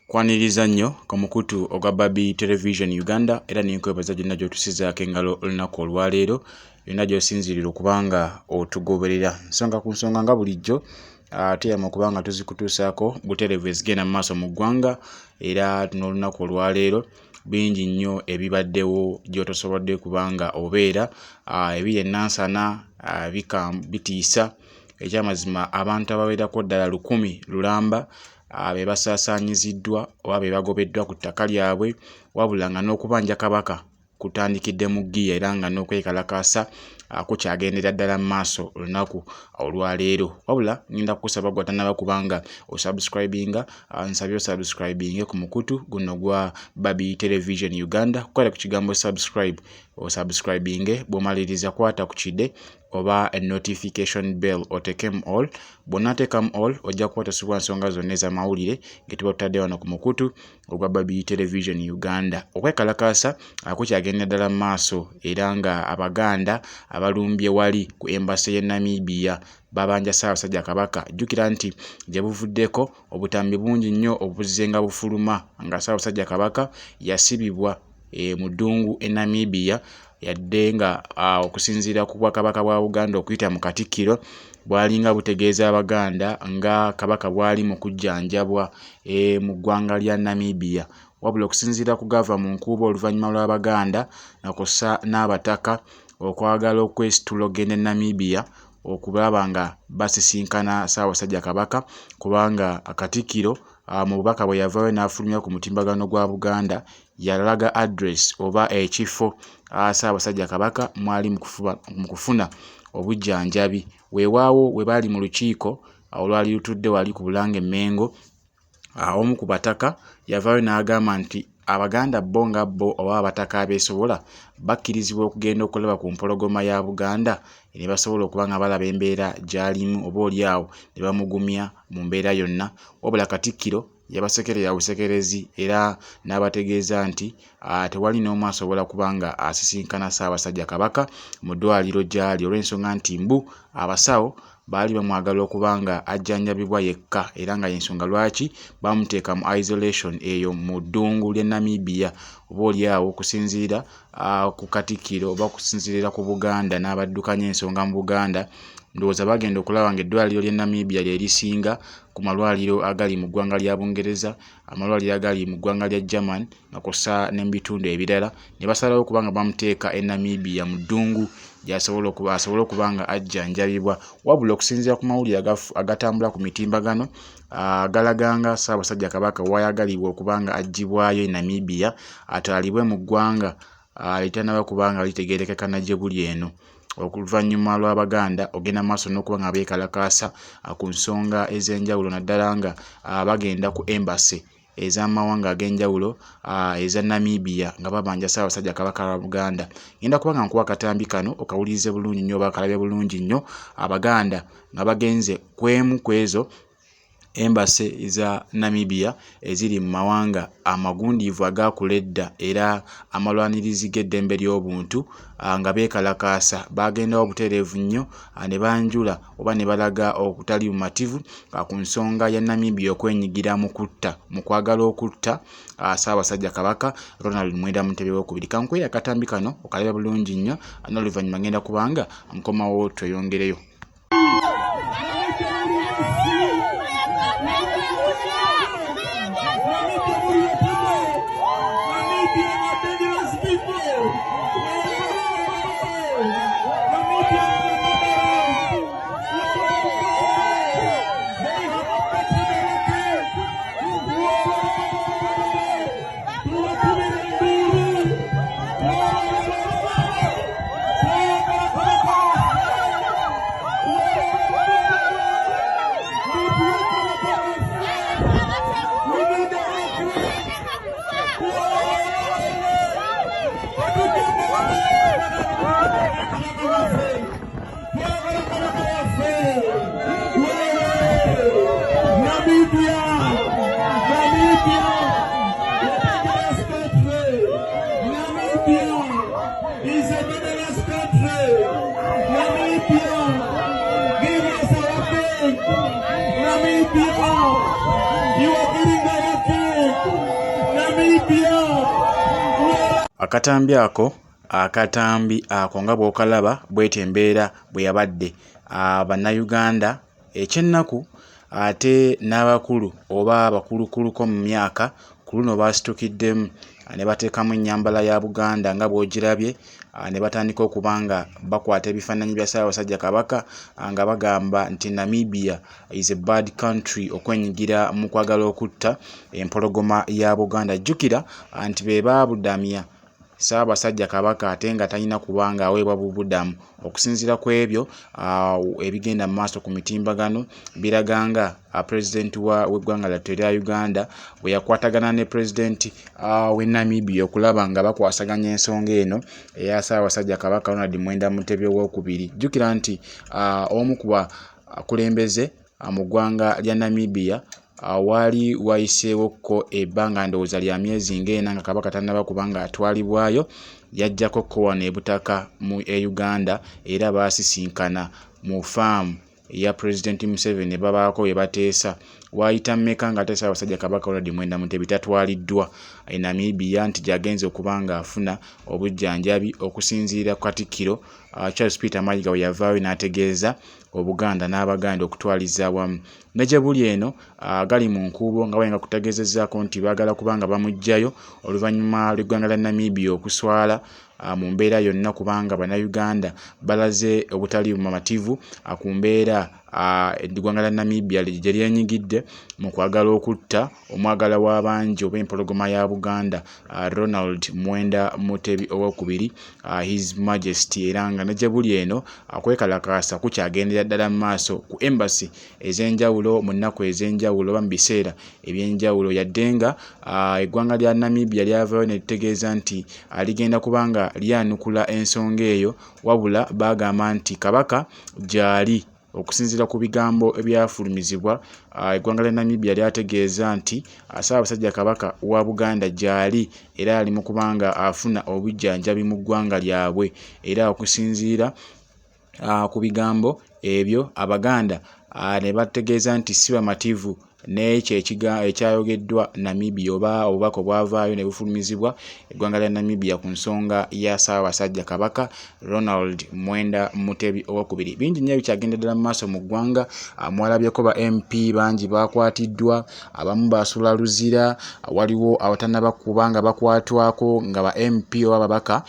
Kwaniriza nnyo ku mukutu ogwa Babi Television Uganda era nenkwebaza gyonna gy'otusizaako engalo olunaku olwaleero yonna gy'osinziirira okubanga otugoberera nsonga ku nsonga nga bulijjo tuyama okubanga tuzikutuusaako butereevu ezigenda mu maaso mu ggwanga era n'olunaku olwaleero bingi nnyo ebibaddewo gy'otosobodde kubanga obeera ebiri e Nansana bitiisa ekyamazima abantu abawerako ddala 1000 lulamba be basaasaanyiziddwa oba be bagobeddwa ku ttaka lyabwe wabula nga n'okubanja Kabaka kutandikidde mu ggiya era nga n'okwekalakaasa kukyagendera ddala mu maaso olunaku olwaleero. Wabula ngenda kukusaba gwe atannaba kubanga osubscribinga, nsabye osubscribinge ku mukutu guno gwa Babi Television Uganda, kukwata ku kigambo subscribe osubscribinge, bw'omaliriza kwata ku kide oba notification bell otekemu all. Bw'onaateekamu all ojja kuba tosubwa nsonga zonna ez'amawulire ge tuba tutadde wano ku mukutu ogwa Babi Television Uganda. Okwekalakaasa kukyagenda ddala mu maaso era nga Abaganda abalumbye wali ku embassy y'e Namibia babanja Ssaabasajja Kabaka. Jjukira nti gye buvuddeko obutambi bungi nnyo obuzze nga bufuluma nga Ssaabasajja Kabaka yasibibwa mu ddungu e Namibia yadde nga okusinziira ku Bwakabaka bwa Buganda okuyita mu Katikkiro bwalinga butegeeza Abaganda nga Kabaka bw'ali mu kujjanjabwa mu ggwanga lya Namibia. Wabula okusinziira ku gava mu nkuubo oluvannyuma lw'Abaganda nga kw'ossa n'Abataka okwagala okwesitula okugenda e Namibia okulaba nga basisinkana Ssaabasajja Kabaka kubanga Katikkiro mu bubaka bwe yavaayo n'afulumya ku mutimbagano gwa Buganda yalaga address oba ekifo Ssaabasajja Kabaka mwali mu kufuna obujjanjabi. Weewaawo we baali mu lukiiko olwali lutudde wali ku Bulange Mmengo, omu ku bataka yavaayo n'agamba nti Abaganda bo nga bo oba abataka abeesobola bakkirizibwa okugenda okulaba ku mpologoma ya Buganda ne basobola okuba nga balaba embeera gy'alimu oba oli awo ne bamugumya mu mbeera yonna. Wabula Katikkiro yabasekerera busekerezi era n'abategeeza nti tewali n'omu asobola kuba nga asisinkana Ssaabasajja Kabaka mu ddwaliro gy'ali olw'ensonga nti mbu abasawo baali bamwagala okuba nga ajjanjabibwa yekka era nga y'ensonga lwaki bamuteeka mu isolation eyo mu ddungu ly'e Namibia oba oli awo okusinziira ku Katikkiro oba okusinziira ku Buganda n'abaddukanya ensonga mu Buganda. Ndowooza bagenda okulaba ng'eddwaliro ly'e Namibia lye lisinga ku malwaliro agali mu ggwanga lya Bungereza, amalwaliro agali mu ggwanga lya German nga kw'ossa ne mu bitundu ebirala ne basalawo okuba nga bamuteeka e Namibia mu ddungu gy'asobola okuba asobole okuba nga ajjanjabibwa. Wabula okusinziira ku mawulire agatambula ku mitimbagano galaga nga Ssaabasajja Kabaka w'ayagalibwa okuba nga aggyibwayo e Namibia atwalibwe mu ggwanga eritannaba kuba nga litegeerekeka na gye buli eno. Oluvannyuma lw'Abaganda ogenda mu maaso n'okuba nga beekalakaasa ku nsonga ez'enjawulo naddala nga bagenda ku embassy ez'amawanga ag'enjawulo eza Namibia nga babanja Ssaabasajja Kabaka wa Buganda. Ngenda kuba nga nkuwa akatambi kano okawulirize bulungi nnyo oba akalabe bulungi nnyo Abaganda nga bagenze ku emu ku ezo embassy za Namibia eziri mu mawanga amagundiivu agaakula edda era amalwanirizi g'eddembe ly'obuntu nga beekalakaasa. Baagendawo butereevu nnyo ne banjula oba ne balaga okutali bumativu ku nsonga ya Namibia okwenyigira mu kutta mu kwagala okutta Ssaabasajja Kabaka Ronald Mwenda Mutebi II. Kankuwe akatambi kano okalabe bulungi nnyo n'oluvannyuma ngenda kubanga nkomawo tweyongereyo. Akatambi ako akatambi ako nga bw'okalaba bw'etyo embeera bwe yabadde. Bannayuganda eky'ennaku ate n'abakulu oba abakulukuluko mu myaka ku luno baasitukiddemu ne bateekamu ennyambala ya Buganda nga bw'ogirabye ne batandika okuba nga bakwata ebifaananyi bya Ssaabasajja Kabaka nga bagamba nti Namibia is a bad country okwenyigira mu kwagala okutta empologoma ya Buganda. Jjukira nti be baabudamya Ssaabasajja Kabaka ate nga talina kuba ng'aweebwa bubudamu. Okusinziira ku ebyo ebigenda mu maaso ku mitimbagano biraga nga pulezidenti w'eggwanga lyattu erya Uganda bwe yakwatagana ne pulezidenti w'e Namibia okulaba nga bakwasaganya ensonga eno eya Ssaabasajja Kabaka Ronald Mwenda Mutebi Owookubiri. Jjukira nti omu ku bakulembeze mu ggwanga lya Namibia waali wayiseewo ko ebbanga ndowooza lya myezi ng'ena nga Kabaka tannaba kuba ng'atwalibwayo, yajjako ko wano e Butaka mu e Uganda era baasisinkana mu faamu eya Pulezidenti Museveni ne babaako bye bateesa. Waayita mmeka ng'ate Ssaabasajja Kabaka Ronald Mwenda Mutebi tatwaliddwa e Namibia nti gy'agenze okuba ng'afuna obujjanjabi okusinziira ku Katikkiro Charles Peter Mayiga bwe yavaayo n'ategeeza Obuganda n'Abaganda okutwaliza awamu. Ne gye buli eno gali mu nkuubo nga bwe ngakutegeezezzaako nti baagala kuba nga bamuggyayo oluvannyuma lw'eggwanga lya Namibia okuswala mu mbeera yonna kubanga Bannayuganda balaze obutali bumativu ku mbeera eggwanga lya Namibia gye lyenyigidde mu kwagala okutta omwagala w'abangi oba empologoma ya Buganda Ronald Mwenda Mutebi Owookubiri His Majesty era nga ne gye buli eno okwekalakaasa kukyagendera ddala mu maaso ku embassy ez'enjawulo mu nnaku ez'enjawulo oba mu biseera eby'enjawulo yadde nga eggwanga lya Namibia lyavaayo ne litegeeza nti ligenda kuba nga lyanukula ensonga eyo wabula baagamba nti Kabaka gyali. Okusinziira ku bigambo ebyafulumizibwa, eggwanga lya Namibia lyategeeza nti Ssaabasajja Kabaka wa Buganda gyali era ali mu kuba nga afuna obujjanjabi mu ggwanga lyabwe era okusinziira ku bigambo ebyo Abaganda ne bategeeza nti si bamativu n'ekyo ekyayogeddwa Namibia oba obubaka obwavaayo ne bufulumizibwa eggwanga lya Namibia ku nsonga ya Ssaabasajja Kabaka Ronald Mwenda Mutebi Owokubiri. Bingi nnyo ebikyagenda ddala mu maaso mu ggwanga. Mwalabyeko ba MP bangi bakwatiddwa, abamu basula Luzira, waliwo abatannaba kuba nga bakwatwako nga ba MP oba ababaka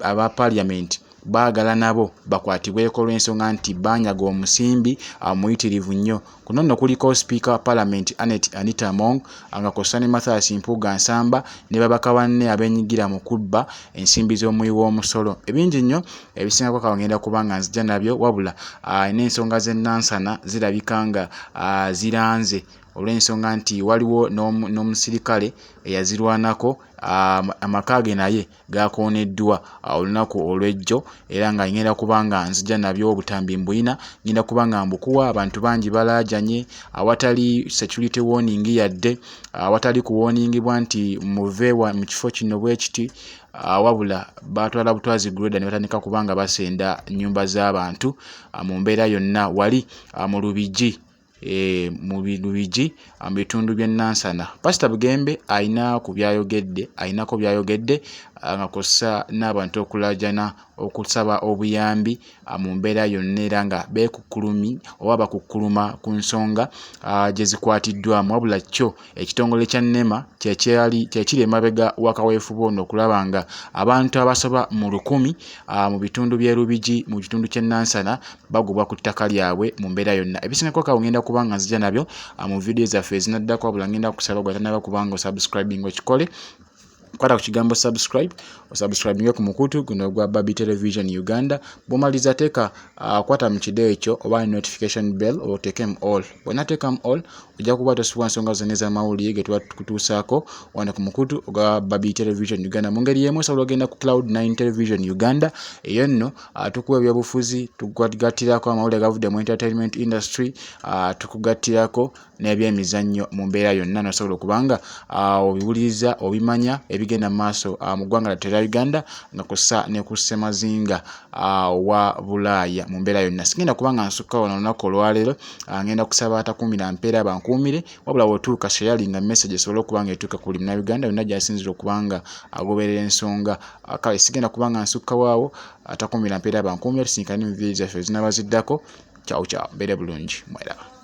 aba parliament baagala nabo bakwatibweko olw'ensonga nti baanyaga omusimbi muyitirivu nnyo. Kuno nno kuliko sipiika wa palamenti Annet Anita Among nga kw'ossa ne Mathias Mpuuga Nsamba ne babaka banne abeenyigira mu kubba ensimbi z'omuwi w'omusolo. Ebingi nnyo ebisingako kawo ngenda kuba nga nzija nabyo wabula n'ensonga z'e Nansana zirabika nga ziranze olw'ensonga nti waliwo n'omusirikale eyazirwanako amaka ge naye gaakooneddwa olunaku olw'ejjo era nga ngenda kuba nga nzija nabyo obutambi mbulina ngenda kuba nga mbukuwa abantu bangi balaajanye awatali security warning yadde awatali kuwooningibwa nti muve mu kifo kino bwe kiti wabula baatwala butwazi grader ne batandika kuba nga basenda nnyumba z'abantu mu mbeera yonna wali mu Lubigi. E, mu Lubigi mu bitundu by'e Nansana. Pasita Bugembe alina ku byayogedde alinako byayogedde nga kw'ossa n'abantu okulaajana okusaba obuyambi mu mbeera yonna era nga beekukkulumi oba bakukkuluma ku nsonga gye zikwatiddwamu wabula kyo Ekitongole kya nema kyekyali kyekiri emabega wa kaweefube ono okulaba nga abantu abasoba mu lukumi mu bitundu by'e Lubigi mu kitundu ky'e Nansana bagobwa ku ttaka lyabwe mu mbeera yonna. Ebisingako kawo ngenda kuba nga nzija nabyo mu vidiyo zaffe ezinaddako wabula ngenda kusaba gwe atanaba kuba nga osubscribinga okikole kwata ku kigambo subscribe osubscribinge ku mukutu guno ogwa Babi Television Uganda bwomaliza teeka kwata mu kide ekyo oba notification bell oteeke mu all bw'onateeka mu all ojja kuba tosubwa nsonga zonna ez'amawulire ge tuba tukutuusaako wano ku mukutu ogwa Babi Television Uganda mu ngeri y'emu osobola ogenda ku Cloud 9 Television Uganda eyo nno tukuwa ebyobufuzi tukugattirako amawulire agavudde mu entertainment industry tukugattirako n'ebyemizannyo mu mbeera yonna n'osobola okuba nga obiwuliriza obimanya ebigenda. ebigenda mu maaso mu ggwanga lyattu erya Uganda nga kussa ne ku ssemazinga wa Bulaaya mu mbeera yonna. Sigenda kuba nga nsukka wano olunaku olwaleero, ngenda kusaba atakuumira mpeera bankuumire, wabula wotuuka sharinga message esobole okuba nga etuuka ku buli Munnayuganda yonna gy'asinziira okuba nga agoberera ensonga. Kale sigenda kuba nga nsukkawo awo, atakuumira mpeera bankuumire, tusinkane mu vidiyo zaffe ezinaaba ziddako. Ciao ciao, mbeere bulungi, mweraba.